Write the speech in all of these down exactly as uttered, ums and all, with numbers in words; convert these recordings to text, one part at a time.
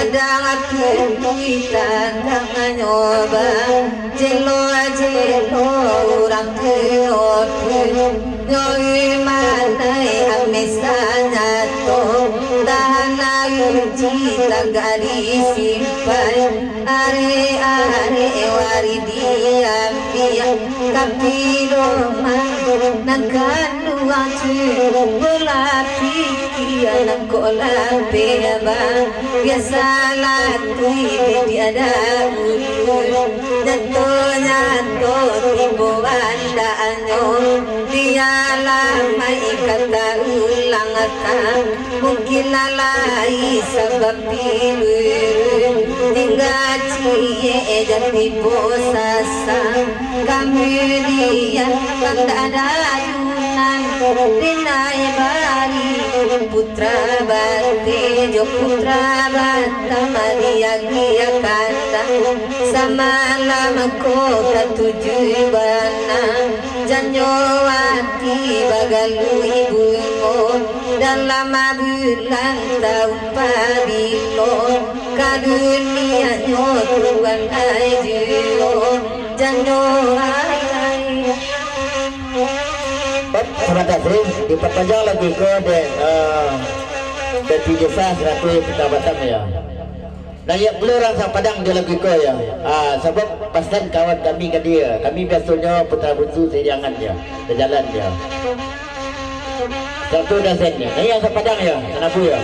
Kadang aku di tantangan nyoba, jelo-jelo urang tuo tu, nyoi manai ameh sanyato, tanah uji tagak disimpan, arek-arek wari diambiak, tapi doman nan kanduang tu, bola pikia nan kok lapeh bang. Biasalah tu ibu tiada ulu, nyato-nyato tibo andaknyo, dialah mai kata ulang ka, mungkin lalai sabab tilu, tingga ciek jan tibo sasang, kamudian tanda dayunan, dinai bari putra bateh jo putra batang diagiah kandang. Samalam ko katuju bana, janyo ati bagaluh bungo, dalam bulan taun pabilo, ka dunianyo tuan ai juo, janyo ai. Sabanta, Sri, dipapanjang lagu ko dek, eh, Datuak Desa Sarato Putra Batam, yo. Nan iyo pulo urang Sapadang jo lagu ko, yo. Ah, sabab pasan kawan kami ka dia. Kami biasonyo Putra Bunsu Sariangan, yo. Bajalan, yo. Satu dasen, yo. Nan iyo Sapadang, yo. Sanabu, yo.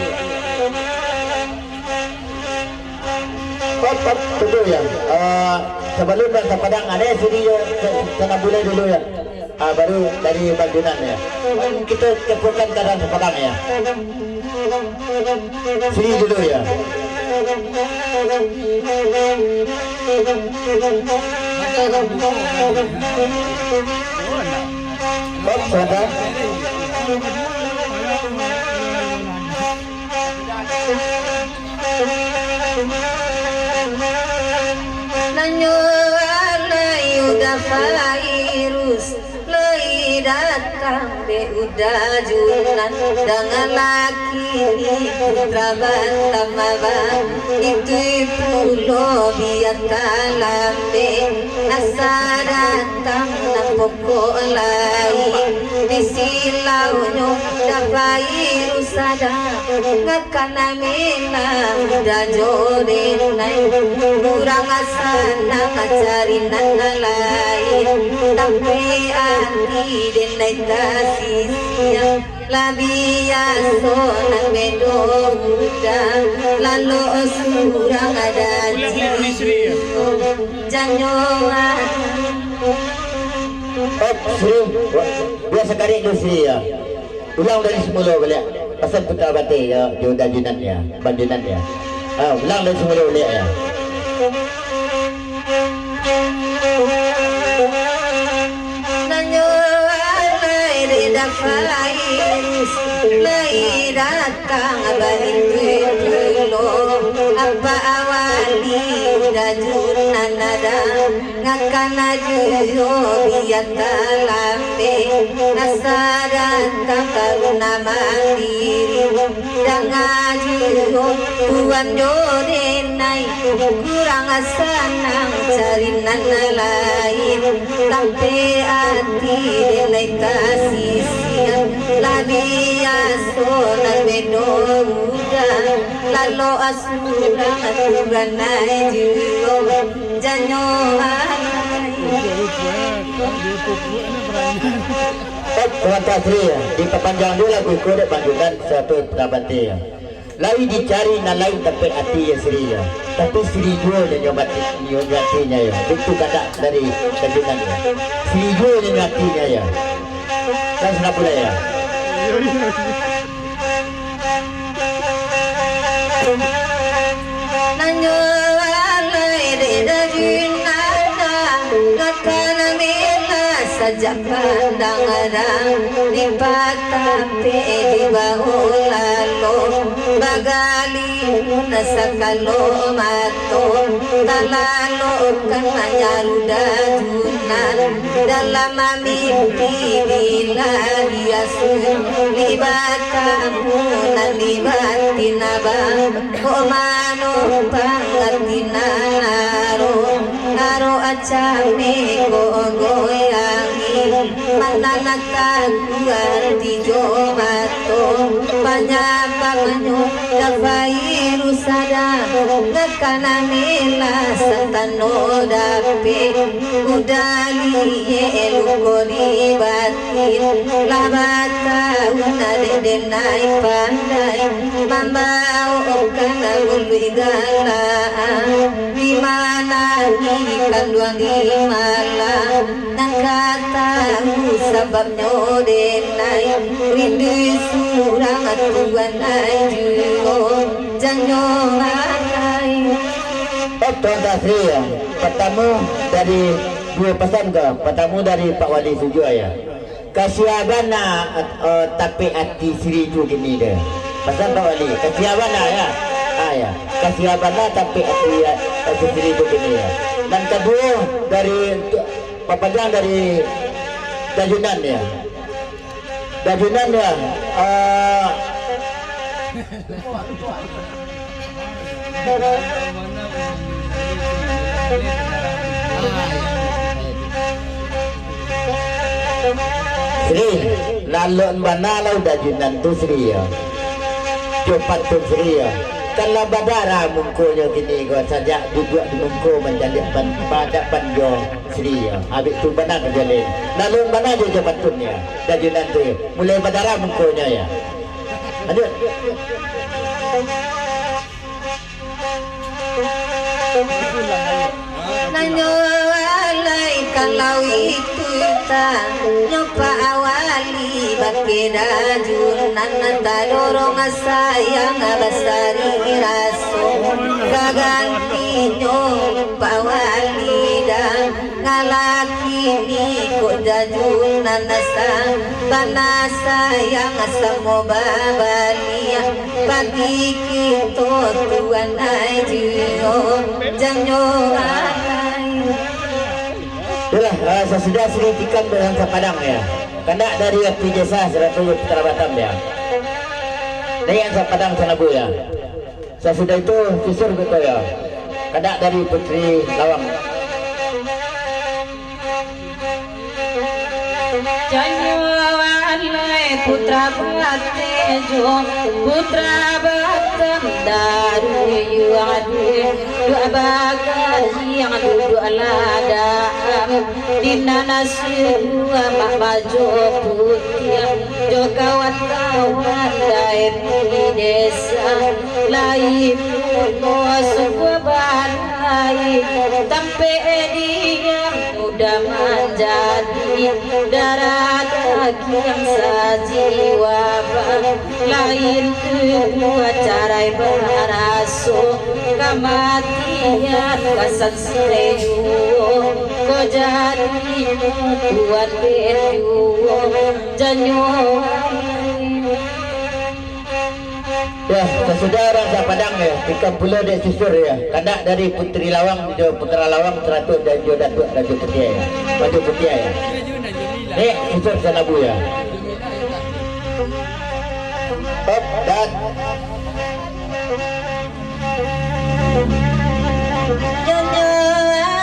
Hop, hop, tunggu, yo. Ah, sabalun urang Sapadang, ado sudi, yo. Sa-, sanabu lai dulu, yo. Ah, baru dari Bang Junan, yo. Kito telepon ka urang Sapadang, yo. Sini dulu, yo. Hop, sabar. Nanyo alai udah virus, lai datang dek udah Junan, dangan laki ni putra Batam abang, itu pulo biak talambek, asa datang nan pokok lain, di silaunyo dah virus sadang. Kana minang udah jo denai, urang sanang cari nan lain. Tapi ati denai tasisiang, lah biaso nan bedo udah, lalok surang ada ciri. Janyo ah. Hop, Sri. Biaso karik dulu, Sri, yo. Ulang dari simulo baliak. Pasan puta bateh, yo, jo Uda Junan, yo. Bang Junan, yo. Ah, ulang dari simulo baliak, yo. Nanyo alai dek dapais, lai datang baitu pulo. Apa awali Uda Junan ada. Ngakan ajo yo biak talambek, asa datang karuna mandiri. Danga juo tuan jo denai, kurang sanang cari nan lain. Sampai ati denai tasisiang, lah biaso nan bedo udah, lalok surang tuan ai juo. Janyo ai. Hop, sabanta, Sri, dipapanjang dulu lagu iko dek Bang Junan, satu tabati. Lai dicari nan lain tampek ati, yo, Sri, yo. Tapi Sri juo nyo mati, nyo mati nyo, yo. Itu kadak dari Bang Junan, yo. Sri juo nyo mati nyo, yo. Kan senang pulai, yo. Nanyo alai dek daging anak, kata nan jelas Sajak pandang arang di patapek di bawah lalo, bagalihun sakalo mato, talalokan manyaru dajunan dalam mimpi bila diasuh, di batamu nan di batin abang. Kok mano pangati nan aro, aro acameh kok goyangi, mananatang kuati jo mato, panyababnyo dafai rusada, ngakana melah satano dapek, udah liyek luko di batin, lah batahun dek denai pandai, mambaokan buluik galaan, di mana di kanduang di malam, nan ka tahu sababnyo denai, rindu surang tuan ai juo, janyo alai. Eh, Tuan Tasri, ya. Pertama dari dua pesan ke? Pertama dari Pak Wali Sujuah, ya. Kasiah bana, eh, tapek ati Sri tu kini deh. Pesan Pak Wali, kasiah bana, ya. Ah, ya. Kasiah bana tapek ati, ya, ati Sri tu kini, ya. Nan kaduo dari, papanjang dari Dajunan, ya. Dajunan, ya. Ah. Sri, lalok bana lah Dajunan tu, Sri, ya. Jo pantun, Sri, ya. Kan lah badarah mungkonyo kini ko, sajak duduak di mungko mancaliak pan-, bahadapan jo Sri, ya. Abih tu bana kajalin. Lalok bana jo, jo pantun, ya. Dajunan tu, ya. Mulai badarah mungkonyo, ya. Lanjut. Nanyo alai kalau itu tanyo Pak Wali bakeh Dajunan, tadorong sayang basari raso, gagantinyo Pak Wali dah. Ngalaki ni kok Dajunan, asa bana sayang samo babaliak, bagi kito tuan ai juo, janyo alai. Yolah, ah, sasudah Sri tikam dalam sapadang, ya. Kandak dari Api Desa sarato jo Putra Batam, ya. Naiak sapadang sanabu, ya. Sasudah itu, susur kito, ya. Kandak dari Putri Lawang. Janyo alai Putra Batam jo Putra Batam dari yuadi, duduak bagariang, duduak ladaam, di nan suruah mamajo putiah, jo kawan-kawan dai di desa, lai pulo sungguah balai, tampek diam mudah manjadi, darah dagiang sajiwa, lain tu buah carai baraso, kamatian ka sansai juo, ko jadi tuan dek juo, janyo. Ya, sasudah urang sapadang, ya, tikam pulo dek susur, ya. Kandak dari Putri Lawang jo Putra Lawang, sarato jo Datuak Rajo Putiah, ya. Rajo Putiah, ya. Dek susur sanabu, ya. Op, dan. Nyonya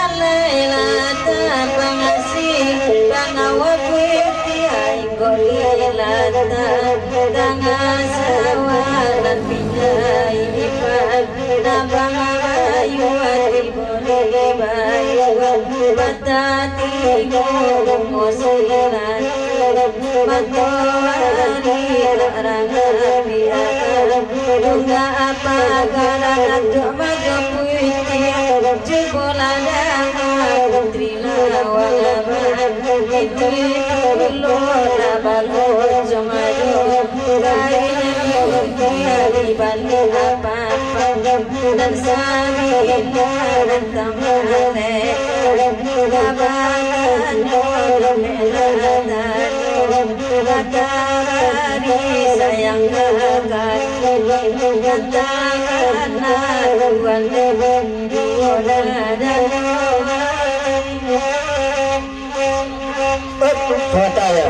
alai lah tapangasi, pangawa putiah inggo dilatah, tangah sawah nan pinjai ipan, nabang bayu ati boli bayu, batati gomo silan. Matoari rang-rang di atap, bunga apa garang antuk majo putiah, cubo lah danga Putri Lawang Abang, itu dulu lah balocong ajo, kain putiah di balik apak, dan sabina rantang malai, kabangan nyo Sabanta yo.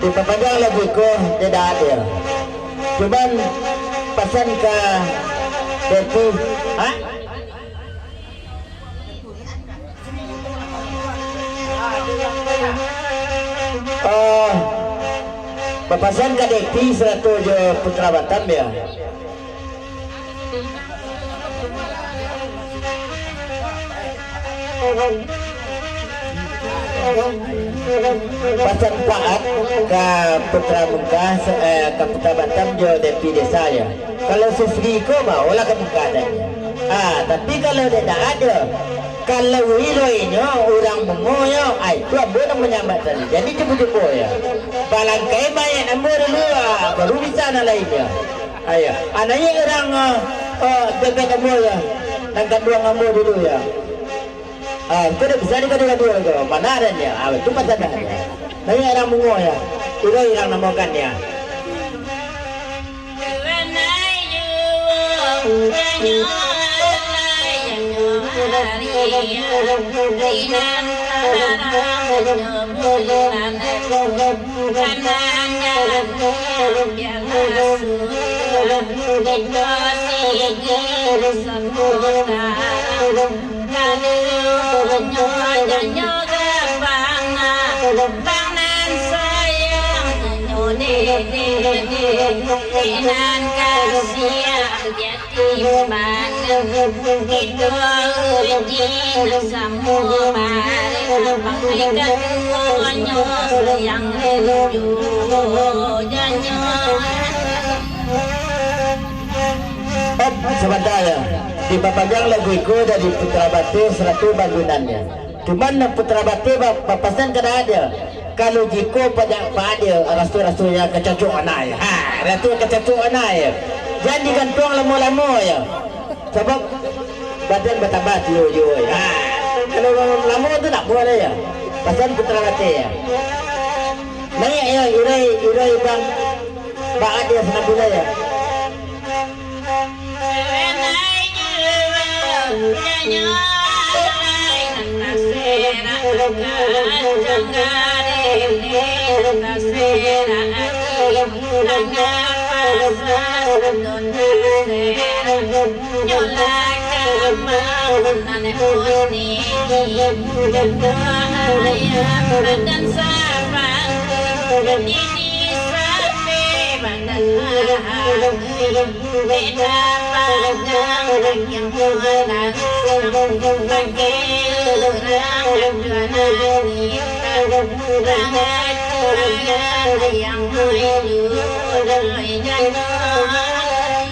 Dipapanjang lagu ko, dek Daat yo. Cuman pasan ka Depi, ha? Oh, bapasan ka Depi sarato jo Putra Batam yo. Pasan Paat ka Putra Mungkah, eh, ka Putra Batam jo Depi Desa yo. Kalau sasegi ko, baolah ka Mungkah tadi. Ah, tapi kalau dek Daat yo, kalau iroinyo urang Bungo yo, ai, tu ambo nan manyambat tadi. Jadi cubo-cubo yo. Balangkai mayik ambo dulu, ah, baru bisa nan lainnyo. Ayo, anaknyo urang, ah, ah, bebek ambo yo, nan kanduang ambo dulu yo. Ah, ko dak bisa dikado-kado ko. Mana adanya? Ah, itu pasan dah. Tapi urang Bungo yo. Iro urang namokan yo. Kadonyo janyo gampang, gampang nan sayang, janyo dede, dede nan kasiah, jati banget. Kito uji nan samo bareng, bang kadonyo sayang, janyo, janyo. Op, sabanta yo. Dipapanjang lagu iko dari Putra Bateh sarato Balunannyo. Cuman Putra Bateh ba-, bapasan ka Daat yo, kalau jiko pajak paat yo, raso-rasonyo ka cocok bana yo. Ha, raso ka cocok bana yo. Jan digantuang lamo-lamo yo. Sabab badan batambah tuo juo yo. Ha, kalau lamo tu ndak buliah yo. Pasan Putra Bateh yo. Naiak yo, irai, irai bang. Baat yo sanang buliah yo.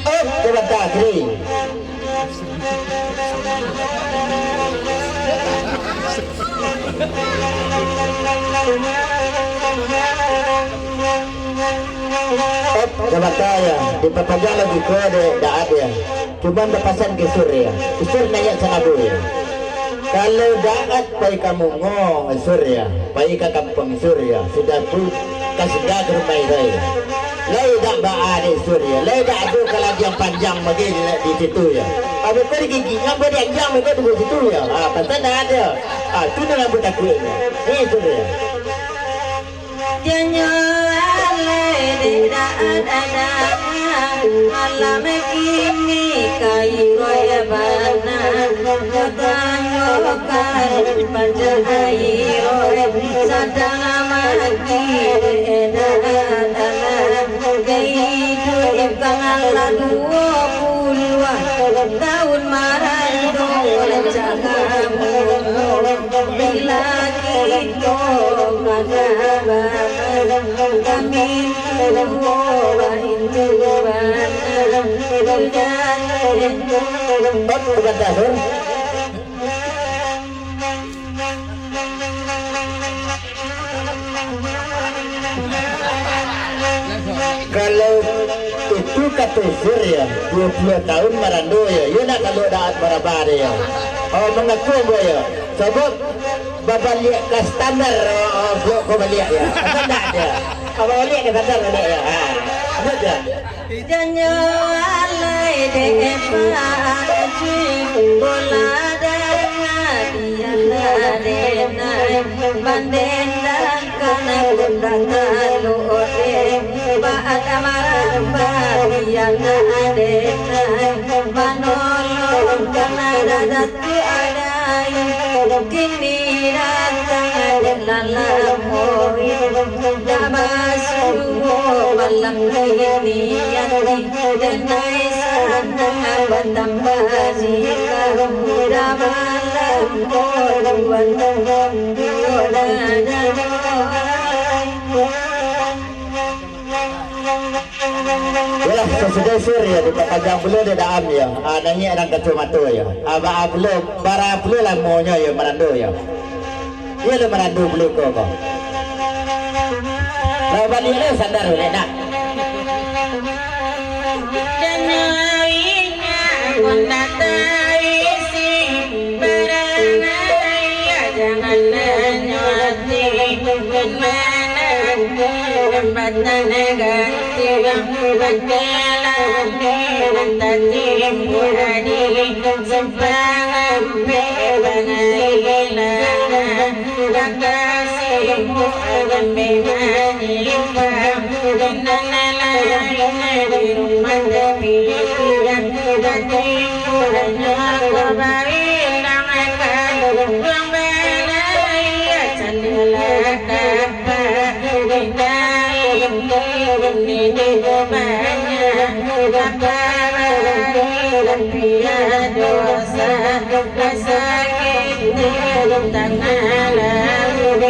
Oh, coba tak, Kri. Op, sabanta yo, dipapanjang lagu ko dek Daat yo. Cuman bapasan ka Sur yo. Sur naiak sanabu yo. Kalau Daat pai ka Bungo, Sur yo, pai ka kampuang Sur yo. Sudah tu, ka singgah ka rumah irai. Lai dak baa dek Sur yo, lai dak ado kaladiang panjang bagi di situ yo. Abih ko digigik, ngambek dianjang beko di situ yo. Ah, pasan dak ado. Ah, tu nan ambo takuik yo. Eh, Sur yo. Janyo alai dek dak ado malam kini ka irai bana. Tanyokan paja irai sadang mati dek dak ado. Iduik kang lah duo puluah taun marando rancak kamu. Bila kito kada barang, kami tuo barindu barang. Hop, bukan kasur. Kalau itu kato Sur yo, duo puluah taun marando yo, iyo nak kalau Daat maraba dek yo. Oh, mangaku ambo yo. Sabab babaliak ka standar, oh, oh, blok ko baliak yo. Standar yo. Babaliak ka standar baliak yo. Ha. Betul tak? Janyo Dek Eva Aji, bola danga diana denai, mandendangkan kundang talode, baat marambah diana denai, manolongkan dadat tu adai, kini datang dek lalamo, dak basuo malam kini ati, denai sanang batambah jikau, dak malam koduan duo dah jadai. Yolah, sasudah sur yo, dipapanjang pulo dek Daam yo. Ah, naiak nan kacomato yo. Ah, ba-, ah, pulo, bara pulo lamonyo yo marando yo. Iyo lo marando pulo ko, ko. Lah, baliak lo sandar, dek nak. Jangan nanyo ati, hambatan ganti, bakelan nan tatimbo adi, simpang ampek bangailan, lakasih buah jambi manyimpang, inang lain di rumah tapi, tatimbo nyo ko babilang, Ruang balai candela kapa, ditaim turun di banyak, kapa bagi rupiah dosa, rasa kita di tangah laut,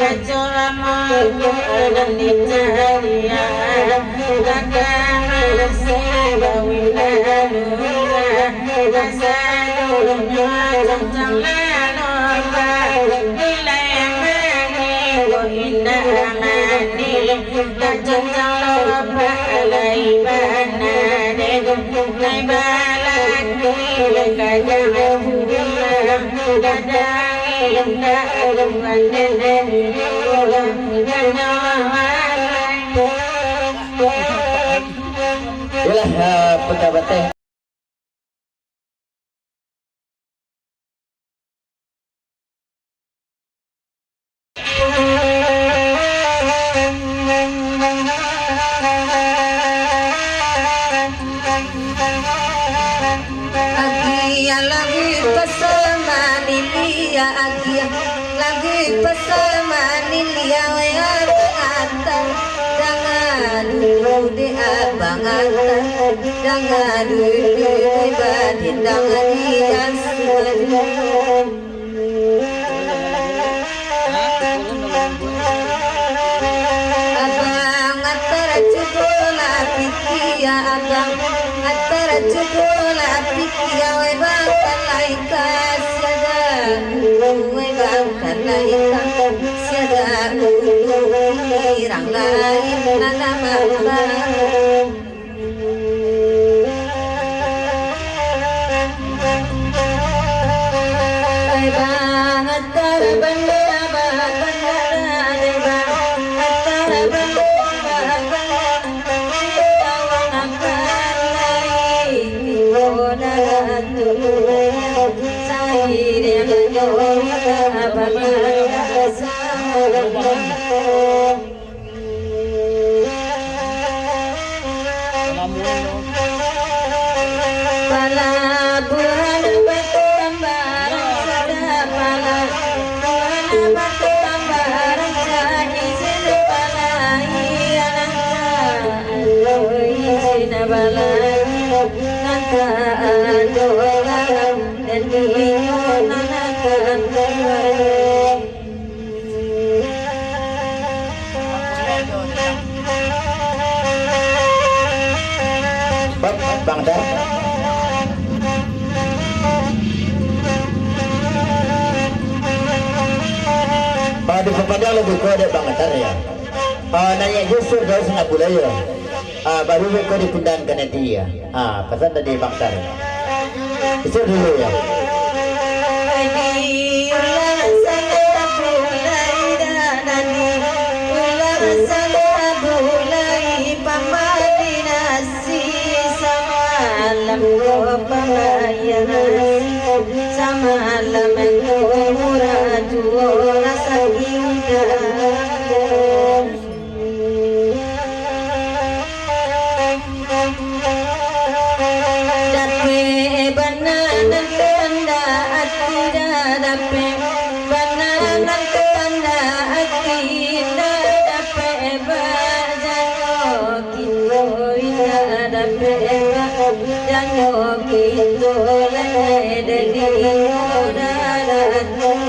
kaco mangko nan dicari, kakak masih bawila lurah. Sadonyo cacang lano, gulai mani, indak mani, cacang lopak lai bana, lai balaki kajang pulang, gadang indak ruan den. Yolah, ah, pagabateh. Agiah lagu pasal manilia, agiah lagu pasal manilia, weh, abang Atan. Danga dulu dek abang Atan, danga dulu, weh, badin, danga di asu. Abang Atar cubolah pikia, abang Atar cubolah pikia, weh, bakal lai ka siada, weh, bakal lai ka siada, urang lain nan mambaro. Palabuhan Batu Ambaran sada, palabuhan Batu Ambaran sada, izin balaian nan ka ado, izin balaian nan ka ado, dan inyo nan akan tibo. Bang, Bang Dar. Ah, dipapanjang lagu ko dek Bang Dar, yo. Ah, naiak jo sur dulu sanak bulai, yo. Ah, baru ko dipindahan ka nadi, yo. Ah, pasan tadi Bang Dar. Isir dulu, yo. Ulah salah bulai, dah nadi. Ulah salah bulai, pambali nasi samalam. Samalam tu murah juo rasaki udah. Dapek bana nan kandak ati, dah dapek bana nan kandak ati, dah dapek bak janyo kito, indak dapek bak janyo kito, lai dek inyo dah datang.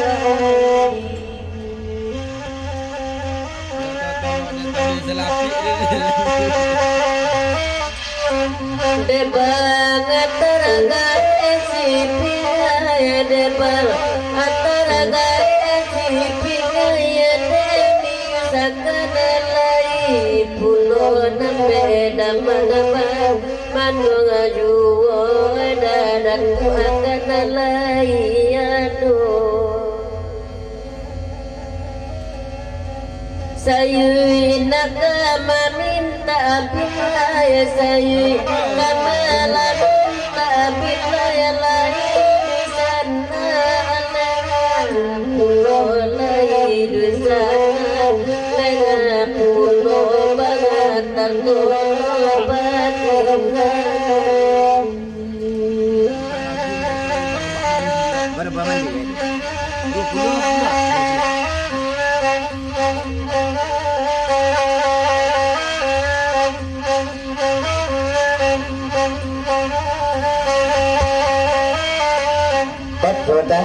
Debang ataragai sipingai, debang ataragai sipingai, demi sakana lai pulo nan beda manama, manuang juo dadan tu akan lai anu. Sayui nak ka mamintak bilai, sayui ka malamintak bilai, lai di sana, lai pulo, lai di sana, lai pulo, bangat tak pulo, batingan. Baru baman dia. Dua puluh pula. Empat, sebentar.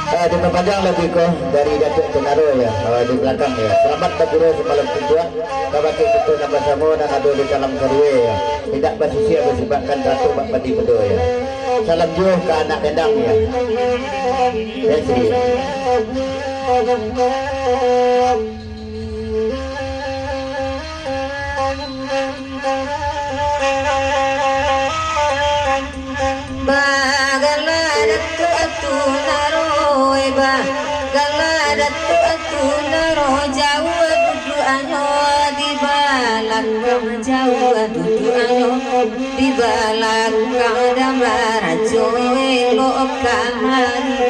Ah, dipapanjang lagu iko dari Datuak Tunaro, ya, ah, di balakang, ya. Salamat baguru samalam tuntuang, kabake kito nan basamo nan ado di Talang Sarue, ya. Indak basisia basibakkan sarato bak padi mudo, ya. Salam juo ka anak kendang, ya. Ya, siri. Bagala Datuak Tunaro, eh, bagala Datuak Tunaro, jauah duduaknyo di balakang, jauah duduaknyo di balakang, dan barajo elok kamari.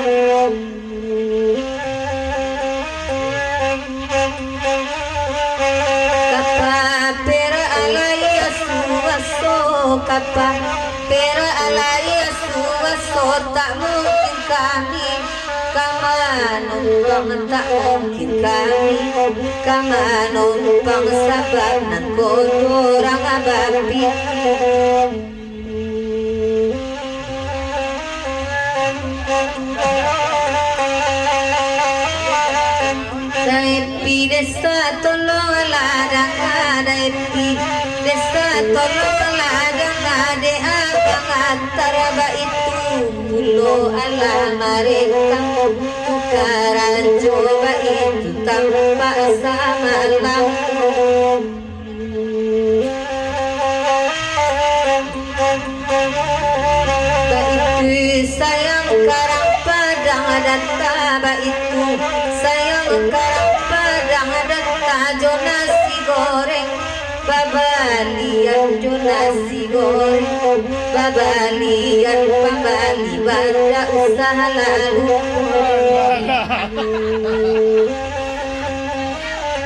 Kapa perak lai asuaso, kapa perak lai asuaso, tak mungkin kami ka manumpang, tak mungkin kami ka manumpang, sabab nan ko urang bapikir. Daipi desa tolonglah danga, daipi desa tolonglah danga, dek abang Atar baitu pulo alah marekang, karajo baitu tampak samalam. Baitu sayang karang padang data, baitu sayang karang padang data, jo nasi goreng babalian, jo nasi goreng babalian, pambali banda usah lalu.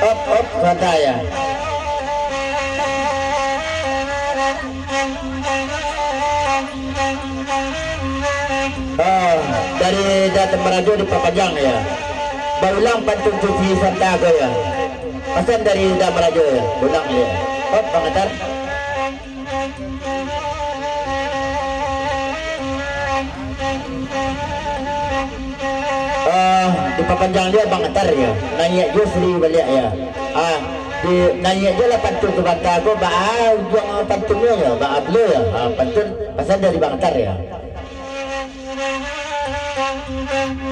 Op, op, santai ya. Ah, dari Datuak Marajo dipapanjang ya. Baulang pantun Sufi Santa ko ya. Pasan dari Datuak Marajo ya. Ulang ya. Op, Bang Atar. Ah, dipapanjang dia Bang Atar ya. Naiak jo siri baliak ya. Ah, di, naiak jo lah pantun tu bata ko, ba, ah, ujuang pantunnyo ya, ba, ablo ya. Ah, pantun pasan dari Bang Atar ya.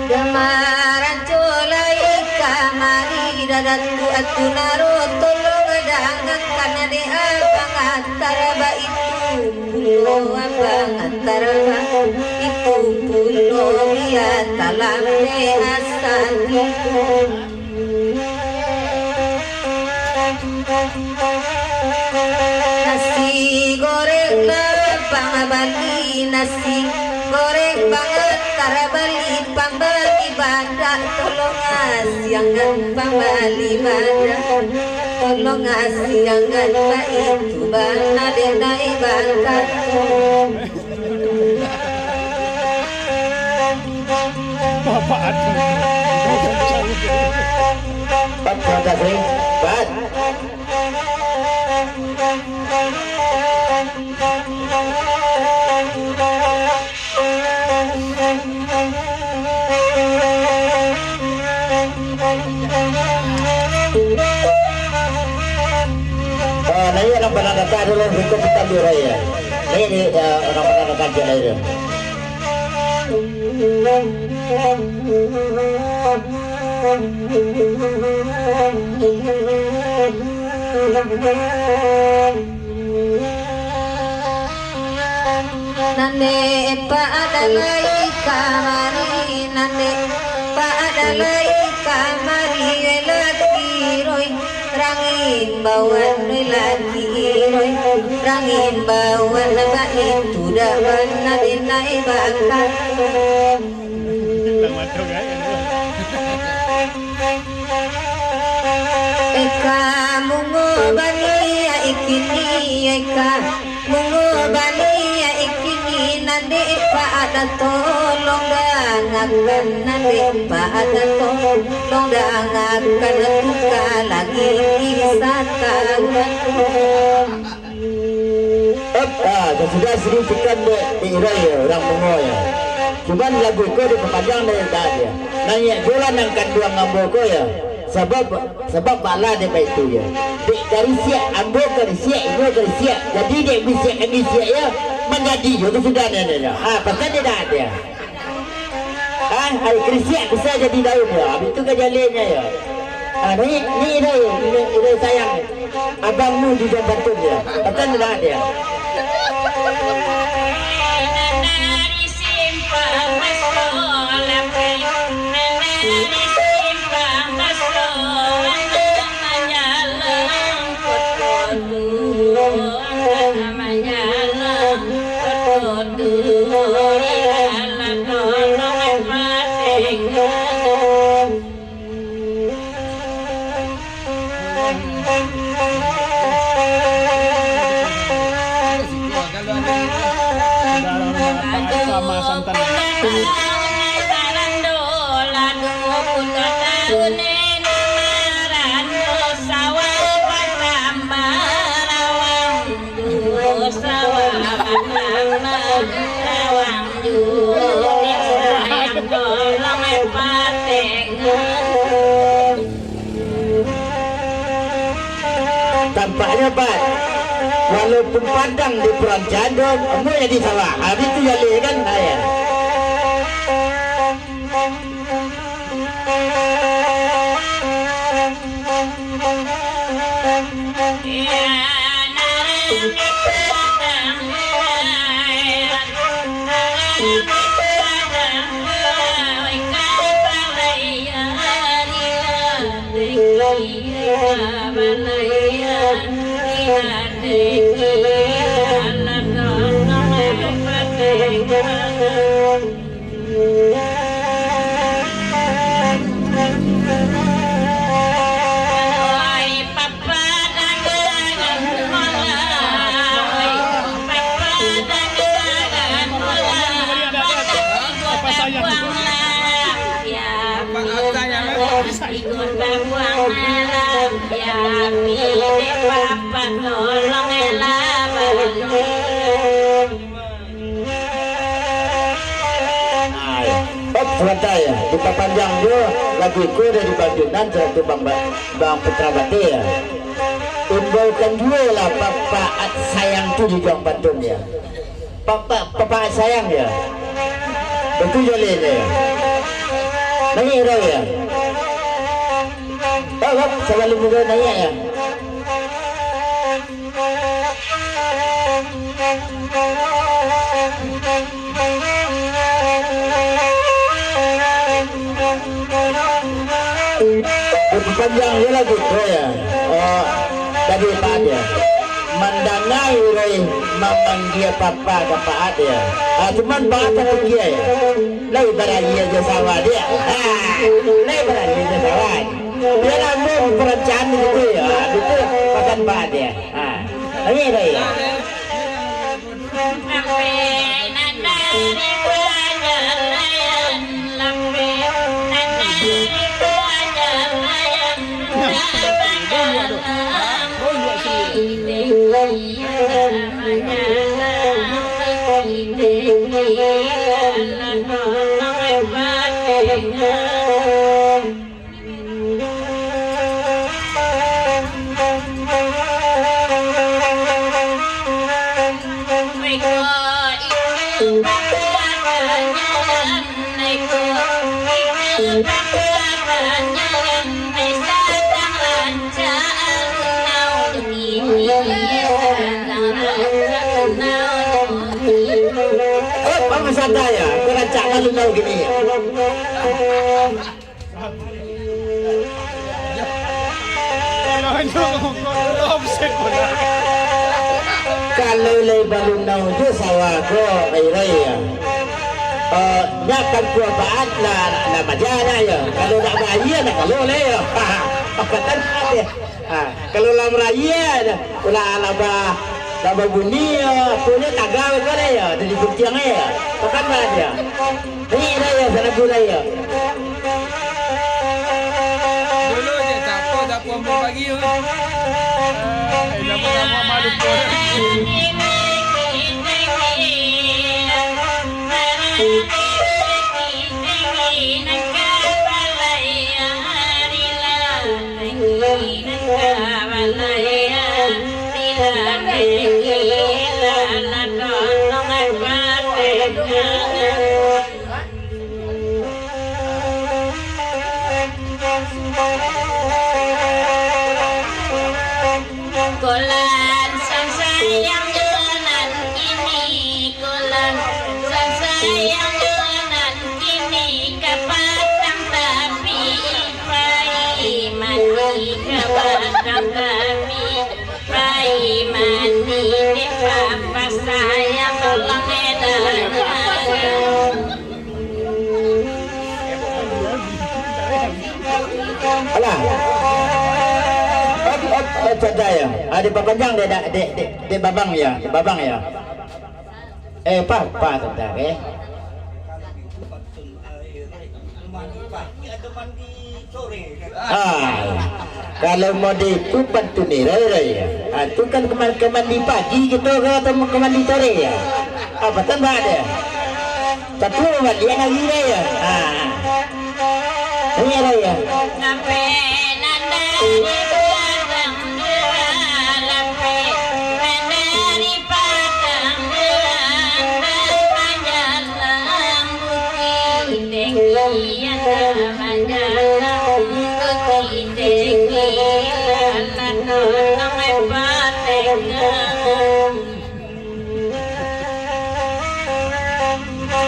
Damarajo lai kamari, Datuak Tunaro tolong dangakan dek Abang Atar baitu pulo, Abang Atar baitu pulo, bia talambek asa tibo. Nasi goreng lah pambali nasi goreng, pangantar bali pambali badak, tolong asiangan pambali badak, tolong asiangan baitu bana dek nai bakatu. Bapak Adi. Pat, terima kasih. Pat. Ah, naiak urang Panandakan dulu, hukum kita birai ya. Naiak ni, ah, urang Panandakan je lah itu. Nan dek Pak Adalai kamari, nan dek Pak Adalai kamari, weh laki roi, rang imbauan, weh laki roi, rang imbauan, baitu dak bana dek nai bakatu. Eka mungo baniaik kini, eka mungo baniaik kini, nan dek Pak Dato tolong dangakan, nan dek Pak Dato tolong dangakan, tuka lagi kisah tahu. Ep, ah, sasudah sini tikan dek, dek Irai ya, urang Bungo ya. Cuman lagu ko dipapanjang dari dak dia. Naiak juo lah nan kanduang ambo ko ya. Sabab, sabab bala dek baitu ya. Dek karisiak, ambo karisiak, inyo karisiak. Jadi dek bisiak karisiak ya, manjadi juo kasudahan dia. Ah, pasal dia dak ada. Ah, ari karisiak bisa jadi daun ya. Habis tu ka jaleh nyo ya. Ah, ni, ni Irai, ni Irai sayang. Abang nu di Jambantun ya. Akan lah dia. Sama santan. Tampaknyo, Pat, walaupun padang di Perancahan, ambo jadi sawah. Habis tu jaleh kan, ha, ya. Ai, op, sabantai, dipapanjang juo lagu ko dari Bang Junan sarato Bang Ba-, Bang Putra Batir. Imbaukan juo lah Pak, Pak At Sayang tu di Juang Pantun ya. Pak, Pak, Pak, Pak At Sayang ya. Betul jaleh ya. Naiak rau ya. Op, op, sabalum juo naiak ya. Dipapanjang juo lagu ko ya. Oh, dari Pak ya. Mandanga Urai mamanggia papa ka paat dia. Ah, cuman paat tapikia ya. Lai barayia jo sawah dia. Ah, lai barayia jo sawah. Dia lambung perancangan itu ya. Ah, itu pakan paat dia. Ah, ini dah ya. Oh, Pak Masada ya, aku rancak lalu tahu gini ya. Kalau lai balunau jo sawah ko, ai rai ya. Eh, nyo kan kuah baat lah, lah maja lah ya. Kalau nak bayia nak kalau lai ya. Apa tadi ya? Ha, kalau lah marayia, lah, lah ba, lah babunyi, yo, apo nyo tagah ko lah, yo, dari guntiang, yo. Pakan lah dia. Ni lah, yo, sana gula, yo. Dulu je, siapa, siapa ambil pagi tu? Eh, siapa, siapa malu pun. Kolan sansai yang jalan kini, kolan sansai yang jalan kini, ka padang tapi pai mandi, ka padang tapi pai mandi, dek papa sayang tolong edan. Alah. Op, op, op, saja ya. Ah, dipapanjang dek, dek, dek, dek babang ya, dek babang ya. Eh, pa, pa, saja, eh. Ah, kalau mode itu pantun ni, Rai, Rai. Ah, tu kan keman-, kemandi pagi gitu ke atau kemandi sore ya? Apa tambah dia? Satu mandian lagi deh ya. Ah. Ini ada ya.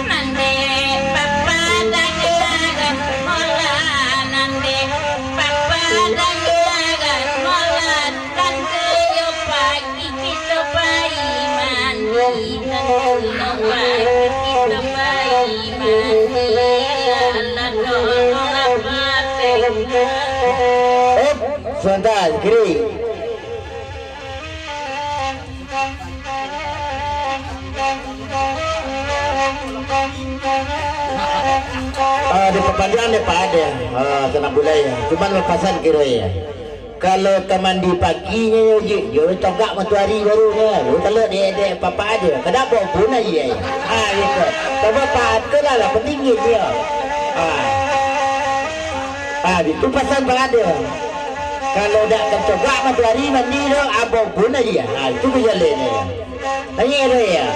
Nande papadangaran mola, nande papadangaran mola, tante yo pagi kito pai mandi, tante yo pagi kito pai mandi, alah tolonglah patehkan. Eh, sebentar, kiri. Ah, dipapanjang dek Pak Ade. Ah, kena bulai. Cuman lepasan kiro ya. Kalau ka mandi paginyo, yo, yo, yo, cogak matoari baru nyo. Yo, kalau dek, dek Papa Ade, kada apo pun aje. Ah, gitu. Coba Pak Ade lah, lah pendingin dia. Ah. Ah, itu pasan Pak Ade. Kalau dak kacogak matoari mandi tu, apo pun aja. Ha, itu kajaleh ni. Tanya dia ya.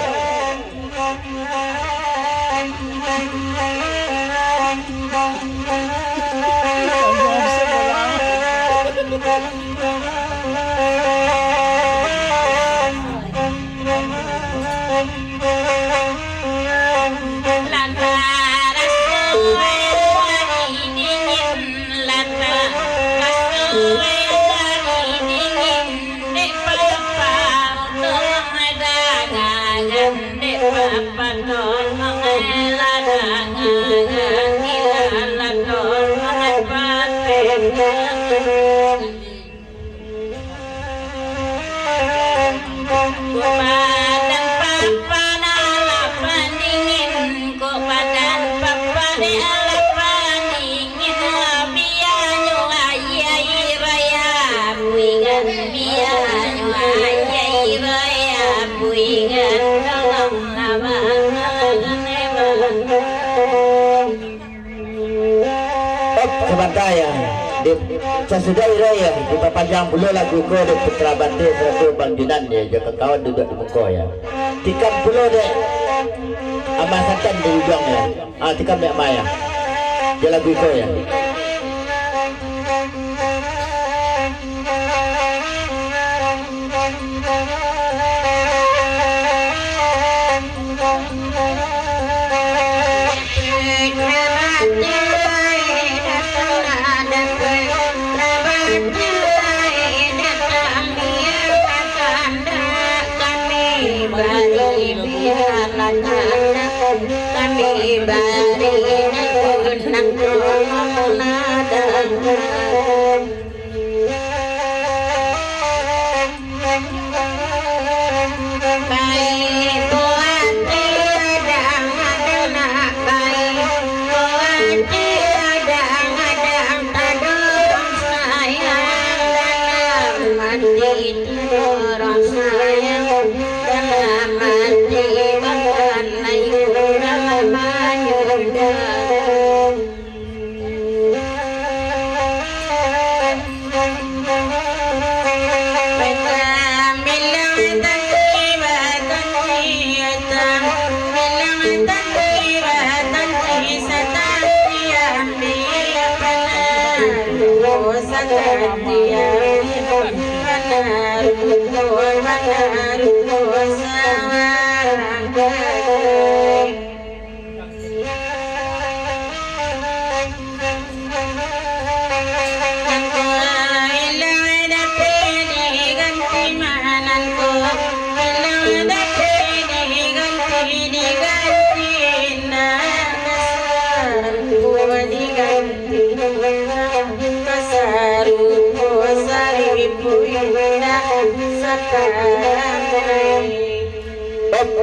Dek, sasudah iro, ya, dipapanjang pulo lagu ko dek Putra Bante sarato Bang Junan, ya, jo kawan duduak di muko, ya. Tikam pulo dek Amah Satan di ujuang, ya. Ah, tikam dek Amah, ya. Jo lagu ko, ya.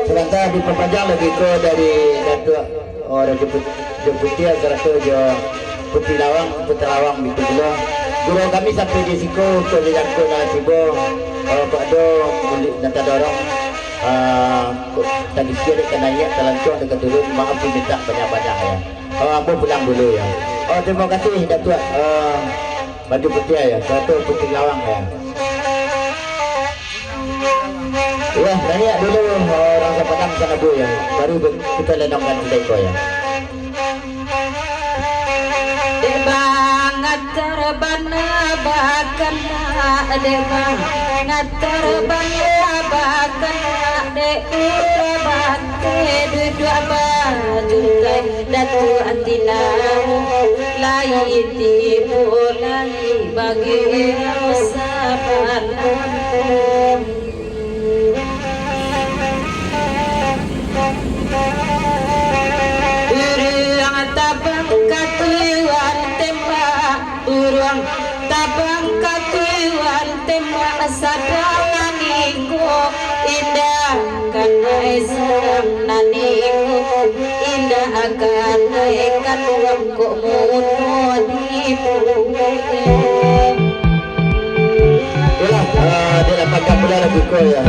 Sabanta dipapanjang lagu ko dari Datuak, oh, Rajo Put-, Rajo Putiah sarato jo Puti Lawang, Putra Lawang bitu pulo. Gurau kami sampai di siko, untuak di jangko nan tibo, oh, kok ado mulik nan tadorong, ah, kok tagisia dek ka naiak, talancuang dek ka turun, maaf dimintak banyak-banyak, ya. Oh, ambo pulang dulu, ya. Oh, terima kasih, Datuak, eh, Baju Putiah, ya, sarato Puti Lawang, ya. Wah, banyak dulu, eh, urang Sapadang Sanabu, ya. Baru be-, kita lenongkan sila iko, ya. Dek bang, atar bana bakanak, dek bang, atar bana bakanak, dek Putra Bante duduak bajungkai, Datuak Tilau lai tibo lai bagirau sabananyo. Buruang tabang ka tuan tembak, buruang tabang ka tuan tembak, sadang nan iko indak kanai, sadang nan iko indak kanai, kaluang kok muno dibuek. Yolah, ah, dek lah pakak pulang lagu ko, ya.